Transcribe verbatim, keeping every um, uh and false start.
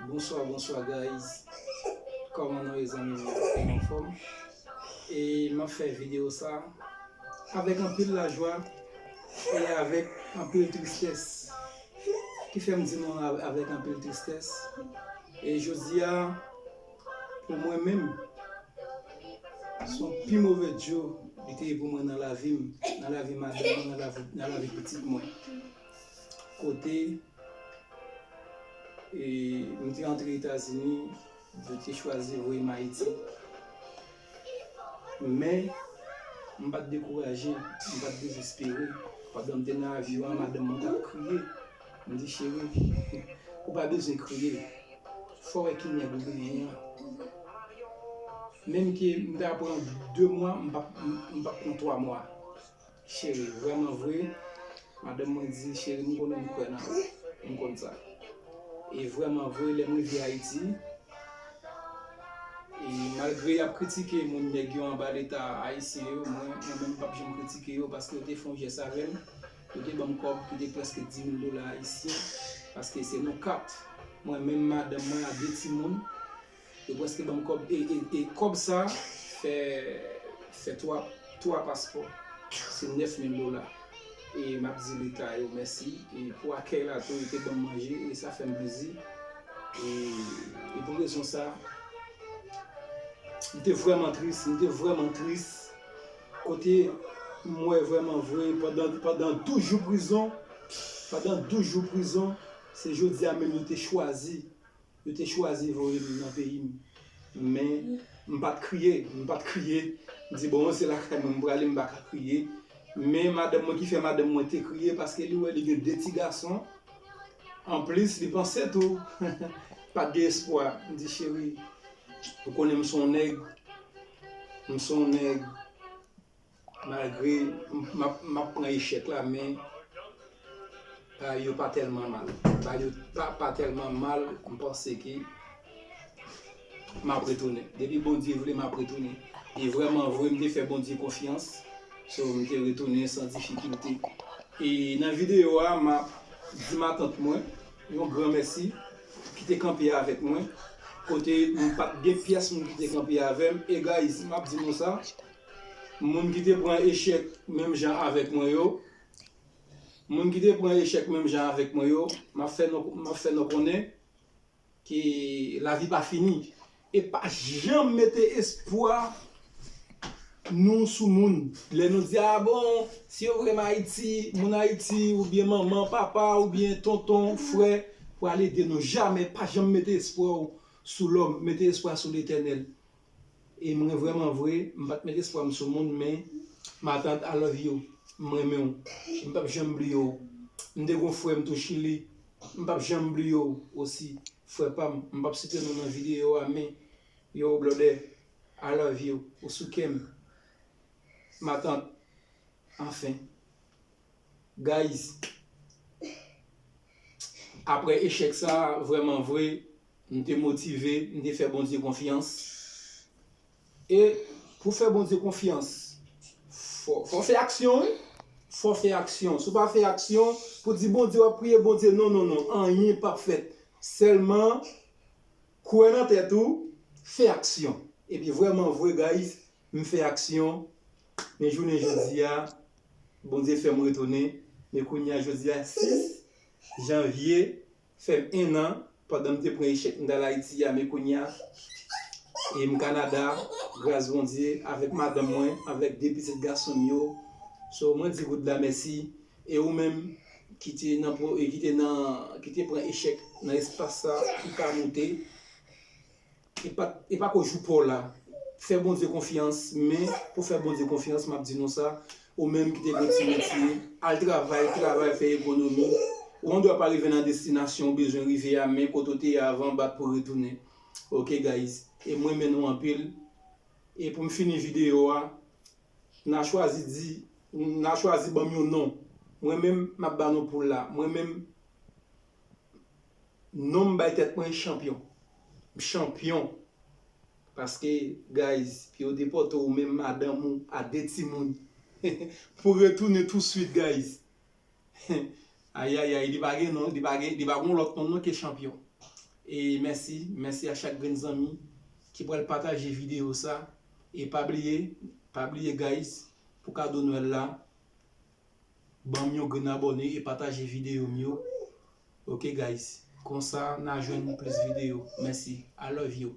Bonswa, bonswa, guys. Kòman nou ye, zanmi mwen? Anfòm? E m ap fè videyo sa avèk anpil lajwa e avèk anpil tristès. Ki fè m di nou avèk anpil tristès? E jodi a, pou mwen menm, se yon pi move djo li te ye pou mwen nan lavi m, nan lavi madanm mwen, nan lavi, nan lavi pitit mwen. Kote e m te antre Etazini, yo te chwazi voye m Ayiti. Men, m pa t dekouraje, m pa t dezespere. Pandan m te nan avyon an, madanm mwen t ap kriye. M di, "Cheri, ou pa bezwen kriye. Fò w wè ki nèg ou genyen an." Menm ke m ta pran de mwa, m p ap, m p ap pran twa mwa. Cheri, vrèman vre, madanm mwen di, "Cheri, m konnen ou kwè nan mwen, m konn sa." E vrèman vre, lè m rive Ayiti, e malgre y ap kritike moun nèg yo anba leta ayisyen yo, mwen, mwen menm m p ap janm kritike yo paske yo te fè yon jès avè m. Yo te ban m kòb ki te prèske dis mil dola ayisyen, paske se nan kat. Mwen menm, madanm mwen ak de timoun, yo prèske ban m kòb, e, e, e kòb sa fè, fè twa, twa paspò. Se nèf mil dola. E m ap di leta yo mèsi. E pou akèy la tou, yo te ban m manje, e sa fè m plezi. E, e pou rezon sa, m te vrèman tris, m te vrèman tris. Kote m wè vrèman vre, pandan, pandan douz jou prizon, pandan douz jou prizon, se jodi a menm yo te chwazi, yo te chwazi voye m nan peyi m. Men, m pa t kriye, m pa t kriye. M di, "Bon, se lakay mwen m prale, m pa ka kriye." Men, madanm mwen ki fè madanm mwen te kriye, paske li wè li gen de ti gason. Anplis, li panse tou, pa t gen espwa. M di, "Cheri, ou konnen m se yon nèg, m se yon nèg, malgre m, m ap, m ap pran echèk la, men bagay yo pa tèlman mal. Bagay yo pa, pa tèlman mal, m panse ke m ap retounen. Depi Bondye vle, m ap retounen." E vrèman vre, m te fè Bondye konfyans. So, m te retounen san difikilte. E nan videyo a, m ap di matant mwen yon gran mèsi ki te kanpe avèk mwen. Kote m pa t gen pyès moun ki te kanpe avè m. E guys, m ap di nou sa, moun ki te pran echèk menm jan avèk mwen yo, moun ki te pran echèk menm jan avèk mwen yo, m ap fè nou, m ap fè nou konnen ke lavi pa fini. E pa janm mete espwa nou sou moun. Lè nou di, "A bon, si yo voye m Ayiti, moun Ayiti, oubyen manman, papa, oubyen tonton, frè, pral ede nou." Jamè, pa janm mete espwa w sou lòm, mete espwa sou Letènèl. E mwen vrèman vre, m pa t met espwa m sou moun, men matant, I love you. M renmen w. M p ap janm bliye w. M te gon frè m tou Chili. M p ap janm bliye w osi, frè pa m. M p ap site non nan videyo a, men yo, blòdè, I love you. Ou sou kè m. Matant, anfen. Guys, apre echèk sa, vrèman vre, m te motive, m te fè Bondye konfyans. E pou fè Bondye konfyans, fò, fò fè aksyon, wi. Fò fè aksyon. Si w pa fè aksyon, pou di Bondye, w ap priye Bondye, non, non, non, anyen p ap fèt. Sèlman, kwè nan tèt ou, fè aksyon. Epi vrèman vre, guys, m fè aksyon, men jounen jodi a, Bondye fè m retounen, men kounye a jodi a, sis janvye, fè m en an, pandan m te pran echèk m t al Ayiti a, men kounye a, e m Kanada, gras Bondye, avèk madanm mwen, avèk de pitit gason m yo. So, mwen di God la mèsi, e ou menm ki te nan, ki te nan, ki te pran echèk nan espas sa, ki pa moute, e pa, e pa ko jou pa w la. Fè Bondye konfyans, men pou fè Bondye konfyans, m ap di nou sa, ou menm ki te gen ti metye, al travay, travay, fè ekonomi. Ou andwa pa rive nan destinasyon ou bezwen rive a, men kote w te ye avan, bat pou retounen. Ok, guys. E mwen renmen nou anpil. E pou m fini videyo a, n a chwazi di, n a chwazi ban m yon non. Mwen menm, m ap ba nou poul la. Mwen menm, non m bay tèt mwen chanpyon. M chanpyon. Paske, guys, pou yo depòte w, ou menm madanm ou, a de timoun, pou retounen touswit, guys. Ayayay, li pa gen non, li pa gen, li pa gen lòt non, non, ke chanpyon. E mèsi, mèsi a chak grenn zanmi ki pral pataje videyo sa. E pa bliye, pa bliye guys, pou kado Nwèl la, ban m yon grenn abòne e pataje videyo m yo. Ok guys, konsa n a jwenn plis videyo. Mèsi. I love you.